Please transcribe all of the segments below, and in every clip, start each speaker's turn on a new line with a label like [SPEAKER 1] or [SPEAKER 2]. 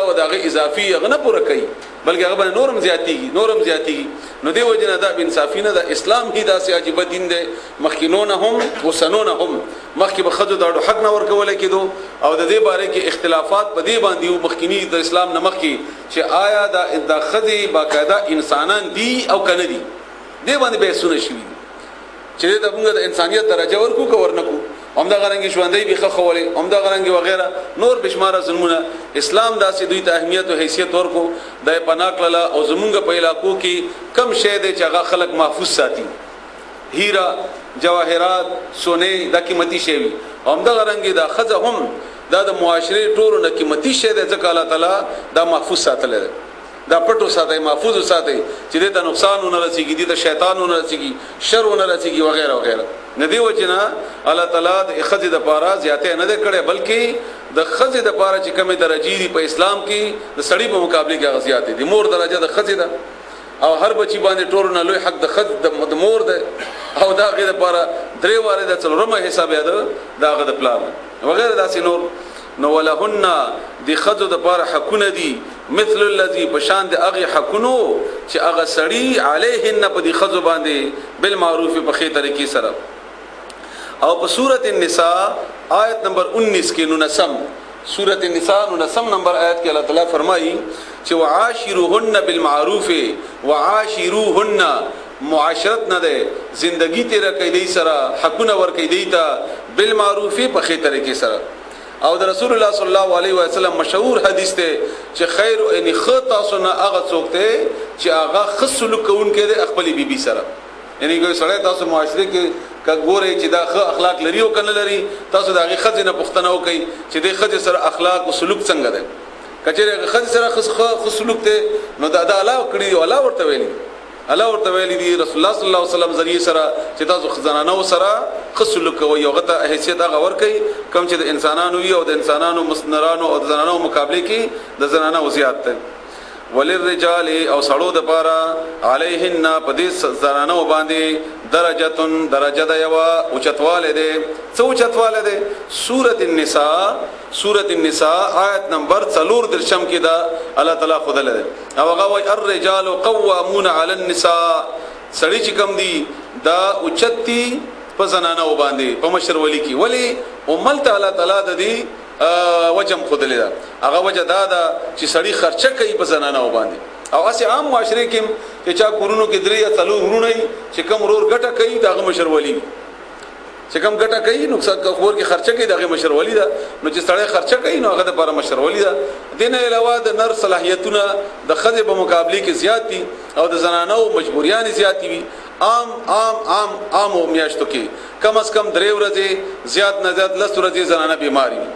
[SPEAKER 1] او دغه اضافي هغه نه پوره کوي، بلکې هغه باندې نورم زیاتیږي، نورم زیاتیږي. نو دی وجه نه دا انصافي نه ده. اسلام هی داسې عجیب دین دی، مخکینو نه هم اوسنو نه هم مخکې به ښځو د حق نه ورکول کېدو، او د دې باره کې اختلافات په دې باندې وو مخکینی د اسلام نه مخکې چې آیا دا د ښځې باقاعده انسانان دي او که نه دي، دې باندې بحثونه شوي دي چې دې ته موږ د انسانیت درجه ورکو که ورنکو. همدغه رنګ ژوندۍ به ښه خولې، همدغه رنګ وغیره نور بشماره ظلمونه. اسلام داسې دوی ته اهمیت او حیثیت ورکو، دا یې پناه کړله. او زمونږ په علاقو کې کم شی دی چې هغه خلک محفوظ ساتي، هیره، جواهرات، سونې، دا قیمتي شی وي. همدغه رنګ دا ښځه هم دا د معاشرې ټولو نه قیمتي شی دی، ځکه الله تعالی دا محفوظ ساتلی دی، دا پټ وساتئ، محفوظ وساتئ چې دې ته نقصان ونه رسیږي، دې ته شیطان ونه رسیږي، شر ونه رسیږي وغیره وغیره. نه دی وجه نه الله تعالی د ښځې دپاره زیاتی نه دی کړی، بلکې د ښځې دپاره چې کومې درجې دي په اسلام کې د سړي په مقابلې کې هغه زیاتې دي. مور درجه د ښځې ده، او هر بچي باندې ټولو نه لوی حق د ښځ د مور دی، او د هغې دپاره درې وارې د څلورمه حصه بیا د هغه د پلار ده وغیره داسې نور. نو ولهن د ښځو دپاره حقونه دي، مثل الذي په شان د هغې حقونو چې هغه سړي علیهن په دې ښځو باندې بالمعروف په ښې طریقې سره. او په سورة النساء آیت نمبر 19 کې، نونسم سورة النساء نونسم نمبر آیت کې الله تعالی فرمایي چې وعاشروهن بالمعروف، وعاشروهن معاشرت نه ده، زندگی تیره کوي دی سره، حقونه ورکوي دی ته بالمعروف په ښې طریقې سره. او د رسول الله صلی الله علیه وسلم مشهور حدیث دی چې خیر یعنی ښه تاسو نه هغه څوک دی چې هغه ښه سلوک کوونکی دی خپلې بیبي سره. یعنی که سړی تاسو معاشرې کې که ګورئ چې دا ښه اخلاق لري او که نه لري، تاسو د هغې ښځې نه پوښتنه وکړئ چې دې ښځې سره اخلاق او سلوک څنګه دی. که چېرې هغې ښځې سره ښه سلوک دی نو دا الله کړي دی، الله ورته ویلي، الله ورته ویلي دي رسول الله صلی الله علیه وسلم ذریعه سره چې تاسو زنانو سره ښه سلوک کوئ، هغه ته حیثیت هغه ورکوي کوم چې د انسانانو وي، او د انسانانو مسنرانو او د زنانو مقابلې کې د زنانو زیات دی. وللرجال او سړو دپاره علیهن په دې زنانو باندې درجتن، درجه ده یوه اوچتوالی دی. څه اوچتوالی دی؟ سورة النساء، سورة النساء آیت نمبر 34 کې دا الله تعالی ښودلی دی. او هغه وایي الرجال قوامون علی النساء، سړي چې کوم دي دا اوچت دي په زنانو باندې په مشرولي کې. ولې عمل ته الله تعالی د دې وجه هم ښودلې ده. هغه وجه دا ده چې سړي خرچه کوي په زنانو باندې. او هسې عام معاشرې کې هم چې چا کورونو کې 3 یا 4 وروڼه وي، چې کوم ورور ګټه کوي د هغه مشرولي وي، چې کوم ګټه کوي نو کور کې خرچه کوي د هغې مشرولي ده. نو چې سړی خرچه کوي نو هغه دپاره مشرولي ده. دې نه علاوه د نر صلاحیتونه د ښځې په مقابلې کې زیات دي، او د زنانو مجبوریانې زیاتې وي. عام عام عام عامو میاشتو کې کم از کم 3 ورځې، زیات نه زیات 10 ورځې زنانه بیماري وي.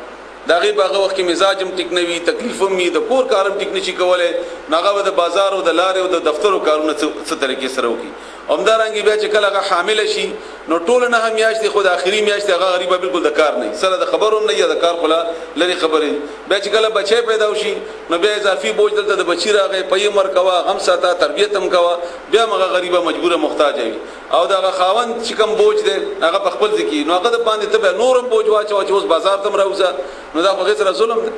[SPEAKER 1] د هغې په هغه وخت کې مزاج هم ټیک نه وي، تکلیف هم وي، د کور کار هم ټیک نه شي کولی، نو هغه به د بازار او د لارې او د دفترو کارونه څه طریقې سره وکړي. همدارنګه بیا چې کله هغه حامله شي نو ټوله 9 میاشتې، خو د اخري میاشتې هغه غریبه بالکل د کار نه وي، سره د خبرو هم نه یا د کار خو لا لرې خبرې. بیا چې کله بچی پیدا وشي نو بیا اضافي بوج دلته د بچي راغی، پی هم ورکوه، غم ساته، تربیت هم کوه، بیا هم هغه غریبه مجبوره محتاج وي. او د هغه خاوند چې کوم بوج دی هغه په خپل ځای کې، نو هغه د باندې ته بیا نور هم بوج واچوه چې اوس بازار ته هم راوځه، نو دا خو هغې سره ظلم دی،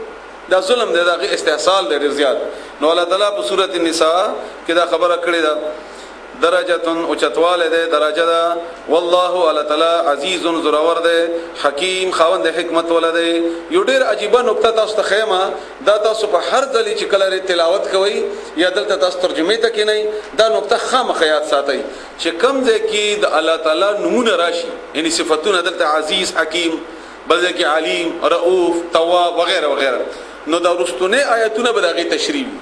[SPEAKER 1] دا ظلم دی، دا هغې استحصال دی ډېر زیات. نو الله تعالی په سورة النساء کې دا خبره کړې ده، درجة اوچتوالی دی، درجه ده. والله الله تعالی عزیز زورور دی، حکیم خاوند حکمت ولا دی. یو ډېر عجیبه نکته تاسو ته ښیم، دا تاسو په هر ځل چې کله تلاوت کوئ یا دلته تاسو ترجمې ته کښېنئ، دا نکته خامخا یاد ساتئ چې کوم ځای کې د الله تعالی نومونه راشي، یعنی صفتونه، دلته عزیز، حکیم، بل ځای کې علیم، رؤوف، تواب وغیره وغیره، نو دا وروستنی آیتونه به د هغې تشریح وي.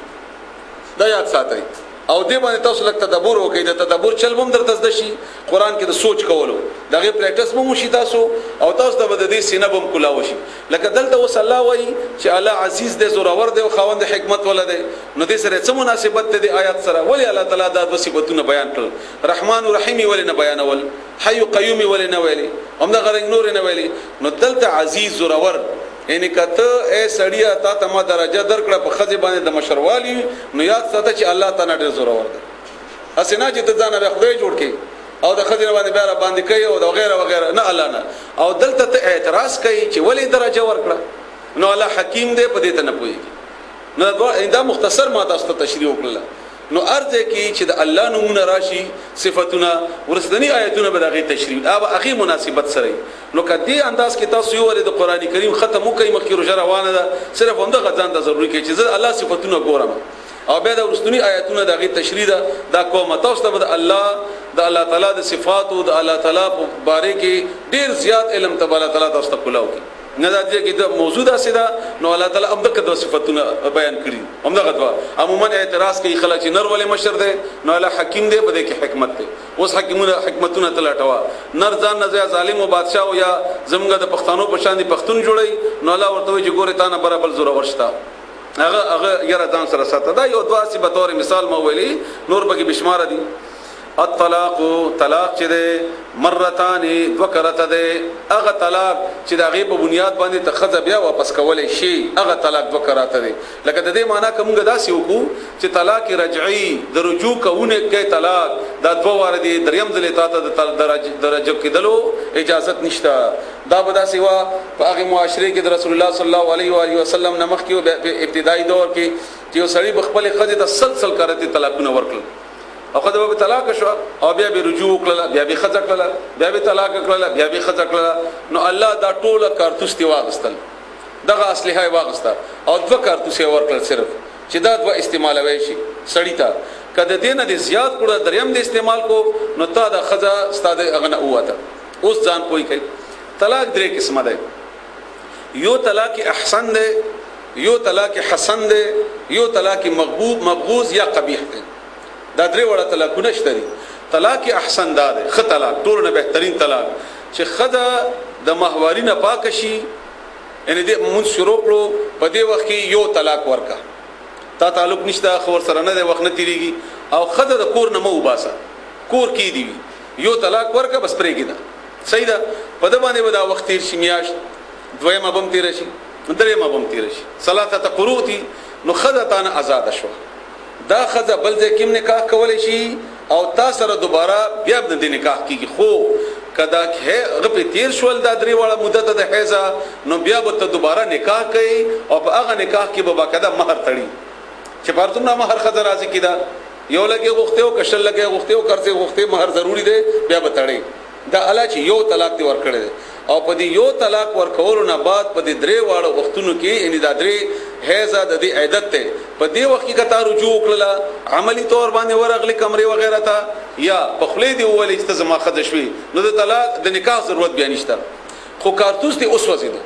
[SPEAKER 1] دا یاد ساتئ او دې باندې تاسو لږ تدبر وکړئ. د تدبر چل به هم درته زده شي، قرآن کې د سوچ کولو د هغې پریکټس به هم وشي تاسو، او تاسو ته به د دې سینه به هم کلاوه شي. لکه دلته اوس الله وایي چې الله عزیز دی، زورور دی او خاوند حکمت والا دی، نو دې سره څه مناسبت دی د آیات سره؟ ولې الله تعالی دا دوه صفتونه بیان کړل؟ رحمان و رحیم یې ولې نه بیانول؟ حی و قیوم یې ولې نه ویلې؟ همدغه رنګ نور یې نه ویلې. نو دلته عزیز زورور، یعنی که ته ای سړیه تا ته ما درجه درکړه په ښځې باندې د مشروالي، نو یاد ساته چې الله تا نه ډېر زورور دی. هسې نه چې ته ځان بیا خدای جوړ کړې او د ښځې نه باندې بیا را باندې کوي او د وغیره وغیره، نه الله نه. او دلته ته اعتراض کوي چې ولې درجه ورکړه، نو الله حکیم دی، په دې ته نه پوهېږي. نو دا مختصر ما تاسو ته تشریح وکړه. نو ارزه کې چې د الله نمونه راشي، صفاتونه، ورستنی آیتونه به دغه تشریح او هغه مناسبت سره. نو کدی انداز کې تاسو یو ورې د قران کریم ختم وکړئ، مخکې روزه روانه ده، صرف همدغه ځان ته ضروري کې چې زه الله صفاتونه ګورم او بیا د ورستنی آیتونه دغه تشریح ده، دا کومه تاسو ته د الله، د الله تعالی د صفاتو، د الله تعالی په باره کې ډیر زیات علم ته الله تعالی تاسو ته کولاو کې نه. دا دې کې د موضوع داسې ده، نو الله تعالی هم دغه د صفاتونه بیان کړي هم دغه دوا. عموما اعتراض کوي خلک چې نر ولې مشر دی؟ نو الله حکیم دی، په دې کې حکمت دی. اوس حکیمونه حکمتونه تلټوا، نر ځان نه ظالم او بادشاہ او یا زمونږ د پښتنو په شان دي پښتون جوړي، نو الله ورته وایي چې ګوره تا نه برابر زور ورشته، هغه یره ځان سره ساته. دا یو دوا سی به تور مثال ما ویلي، نور پکې بشمار دي. الطلاق، طلاق چې ده مرتان، دو کرته ده. هغه طلاق چې د هغې په بنیاد باندې ته ښځه بیا واپس کولی شي، هغه طلاق دو کرته ده. لکه د دې معنا که موږ داسې وکړو چې طلاق رجعي، د رجوع کوونکی طلاق، دا دوه واره دی، دریم ځل تا ته د رجوع کېدلو اجازت نشته. دا به داسې وه په هغې معاشرې کې د رسول الله صلی الله علیه وآله وسلم نه مخکې، ابتدایي دور کې، چې یو سړي به خپلې ښځې ته سل سل کرتې طلاقونه ورکړل او ښځه به طلاق شو او بیا به رجوع وکړله، بیا به ښځه کړله، بیا به طلاق کړله، بیا به ښځه کړله. نو الله دا ټوله کارتوس تی واغستل، دغه اسلحه یې واغسته او دوه کارتوس یې ورکړل صرف چې دا دوه استعمالوي شي سړی ته. که د دې نه دې زیات کړه، دریم دې استعمال کو، نو تا د ښځه ستا د هغه نه ووته. اوس ځان پوه کوي، طلاق درې قسمه دی. یو طلاق احسن دی، یو طلاق حسن دی، یو طلاق مغبوب مبغوض یا قبیح دی. دا درې وړه طلاقونه شته دي. طلاق احسن دا دی، ښه طلاق، ټولو نه بهترین طلاق، چې ښځه د ماهواري نه پاکه شي، یعنې دې مونځ شروع کړو، په دې وخت کې یو طلاق ورکه، تا تعلق نشته، خو ورسره نه دی، وخت نه تېرېږي، او ښځه د کور نه مه وباسه، کور کې دي وي، یو طلاق ورکه بس پرېږده. صحیح ده. په ده باندې به دا وخت تېر شي، میاشت دویمه به هم تېره شي، درېیمه به هم تېره شي، ثلاثه قروء دي، نو ښځه تا نه ازاده شوه. دا ښځه بل ځای کې هم نکاح کولی شي او تا سره دوباره بیا هم د دې نکاح کېږي. خو که دا هغه پرې تېر شول دا درې واړه مدته د حیضه، نو بیا به ته دوباره نکاح کوي او په هغه نکاح کې به باقاعده مهر تړي، چې په هر څومره مهر ښځه راضي کېده، یو لګې غوښتې او که شل لګې غوښتې او قرضې غوښتې، مهر ضروري دی، بیا به تړي. دا الله چې یو طلاق دی ورکړی دی، او په دې یو طلاق ورکولو نه بعد په دې درې واړو وختونو کې، یعنی دا درې حیضه د دې عدت ته، په دې وخت کې که تا رجوع وکړله، عملي طور باندې ورغلې کمرې وغیره ته، یا په خولې دې وویلې چې ته زما ښځه شوې، نو د طلاق د نکاح ضرورت بیا نشته. خو کارتوس دې وسوځېدو،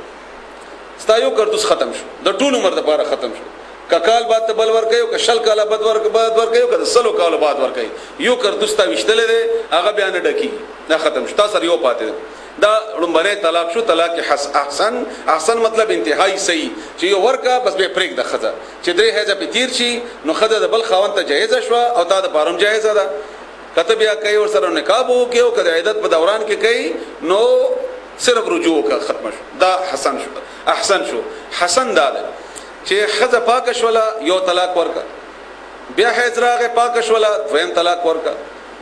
[SPEAKER 1] ستا یو کارتوس ختم شو، د ټول عمر دپاره ختم شو. که کال بعد ته بل ورکوي او که شل کاله بعد ورکوي او که د سلو کالو بعد ورکوي، یو کارتوس تا ویشتلی دی، هغه بیا نه ډکېږي، دا ختم شو، تا سره یو پاتې دی. دا لومبنی طلاق شو، طلاق احسن. احسن مطلب انتهایی صحیح، چې یو ورکه بس بیا پرېږده ښځه، چې درې حیضه پې تیر شي، نو ښځه د بل خاوند ته جایزه شوه او تا د پاره هم جایزه ده. که ته بیا کوي ورسره نکاح به وکړې او که د عدت په دوران کې کوي، نو صرف رجوع وکړه، ختمه شو. دا حسن شو، احسن شو. حسن دا دی چې ښځه پاکه شوله، یو طلاق ورکه، بیا حیض راغی، پاکه شوله، دویم طلاق ورکه،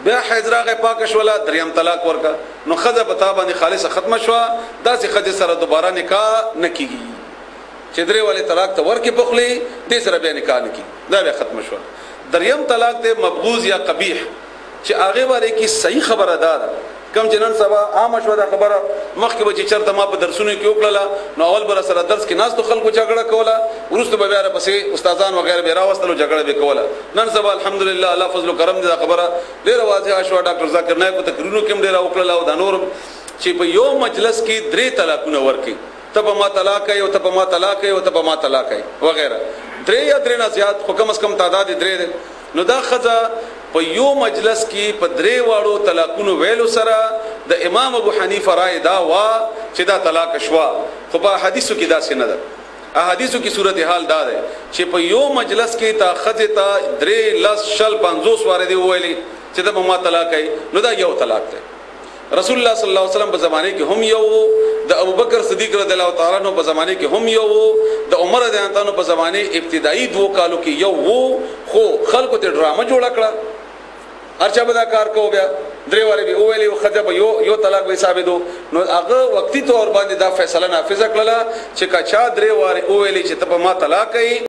[SPEAKER 1] بیا حیض راغی، پاکه شوله، دریم طلاق ورکه، نو ښځه په تا باندې خالصه ختمه شوه. داسې ښځې سره دوباره نکاح نه کېږي چې درې والې طلاق ته ورکې په خولې، دې سره بیا نکاح نه کېږي، دا بیا ختمه شوه. دریم طلاق دی مبغوض یا قبیح، چې هغې باره کې صحیح خبره دا ده، کم چې نن سبا عامه شوه دا خبره. مخکې به چې چېرته ما په درسونو کې وکړله، نو اول به راسره درس کې ناستو خلکو جګړه کوله، وروسته به بیا راپسې استادان وغیره به راوستلو جګړه به کوله. نن سبا الحمدلله الله فضل و کرم دی، دا خبره ډېره واضحه شوه. ډاکټر ذاکر نایک په تقریرونو کې هم ډېره وکړله او دا نور، چې په یو مجلس کې درې طلاقونه ورکړي، ته په ما طلاق کوي او ته په ما طلاق کوي او ته په ما طلاق کوي وغیره، درې یا درې نه زیات، خو کم از کم تعداد یې درې دی، نو دا ښځه په یو مجلس کې په درې واړو طلاقونو ویلو سره د امام ابو حنیفه رائے دا وا چې دا طلاق شوه. خو په حدیثو کې داسې نه ده. احادیثو کې صورتحال دا ده چې په یو مجلس کې تا ښځې ته درې، لس، شل، 50 وارې دې وویلې چې ته په ما طلاق کوي، نو دا یو طلاق دی. رسول الله صلی الله علیه وسلم په زمانه کې هم یو، د ابوبکر صدیق رضی الله تعالی عنہ په زمانه کې هم یو، د عمر رضی الله عنه په زمانه ابتدایي دوو کالو کې یو وو، خو خلکو ته ډرامه جوړه کړه، هر چا به دا کار کوو، بیا درې وارې به وویلې، ښځه به یو یو طلاق به حسابېدو. نو هغه وقتي طور باندې دا فیصله نافذه کړله چې که چا درې وارې وویلې چې ته په ما طلاق کوي